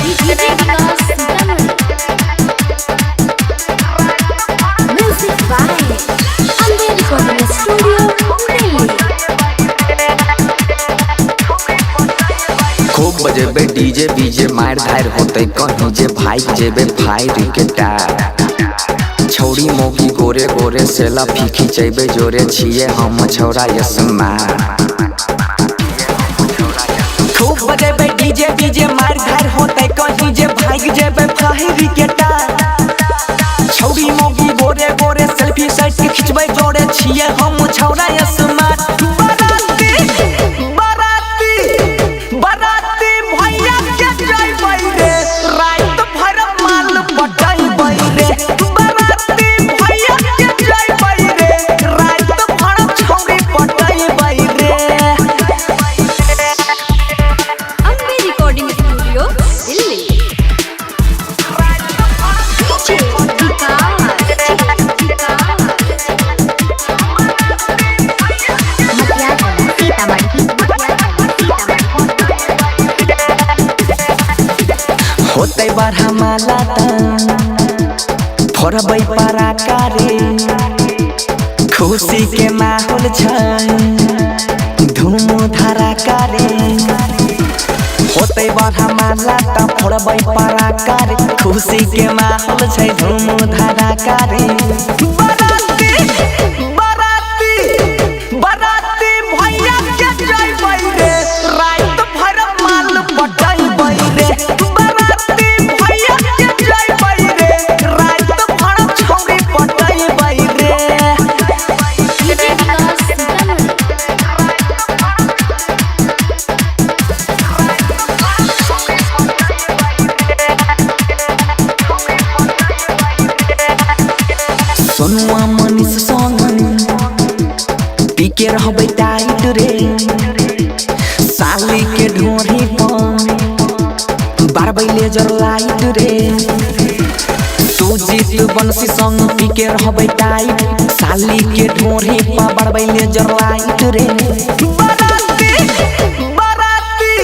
DJ Vikas Sitamarhi. Music by Ambe recording studio Delhi. खूब बजेबे DJ बीजे मार धार होते कहीं जे भाई जेबे फायर के टार। छौरी मौगी गोरे गोरे सेला फीकी जेबे जोरे छिए हम छौरा यसमा। खूब बजेबे डीजे बीजे मार धार होते कहीं जे भाई जेबे फायर के टार। छौरी मौगी गोरे गोरे सेल्फी साइड के खिंचबे जोरे छिए हम छौरा यसमा। बाराती बाराती बाराती भैया के जइबै रे, रात भर माल पटैबै रे। बाराती भैया के जइबै रे, रात भर छौरी पटैबै रे। Ambe recording studio Delhi. DJ Vikas Sitamarhi. होतै बरहमाला त फोड़बै पराका रे, खुशी के माहौल छै धूम धड़ाका रे। होतै बरहमाला त फोड़बै पराका रे, खुशी के माहौल छै धूम धड़ाका रे। बाराती बाराती बाराती भैया के जइबै रे, रात भर माल पटैबै रे। बाराती भैया के जइबै रे, रात भर छौरी पटैबै रे। डीजे विकास सीतामढ़ी। सोनुआ मनीष संग पीके रहबै टाइट रे, साली के ढोरी पर बारबै लेजर लाइट रे। सुजीत बंसी संग पीके रहबै टाइट, साली के ढोरी पर बारबै लेजर लाइट रे। बाराती बाराती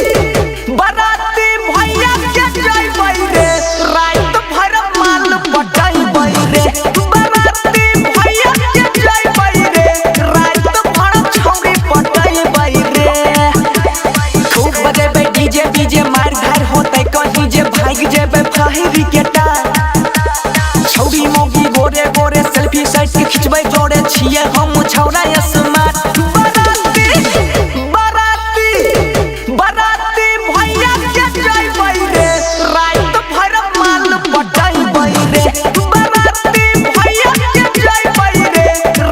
बाराती भैया के जइबै रे, रात भर माल पटैबै रे। बाराती भैया के जइबै रे, रात भर छौरी पटैबै रे। खूब बजेबै डीजे बीजे मार धार होतै कहीं जे भागि जेबै फाहिर के टार। छौरी मौगी गोरे गोरे सेल्फी साइड के खिंचबै जोरे छिए हम छौरा स्मार्ट। बाराती बाराती बाराती भैया के जइबै रे, रात भर माल पटैबै रे। बाराती भैया के जइबै रे,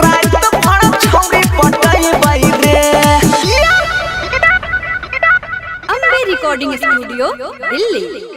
रात भर छौरी पटैबै रे। Ambe recording studio Delhi.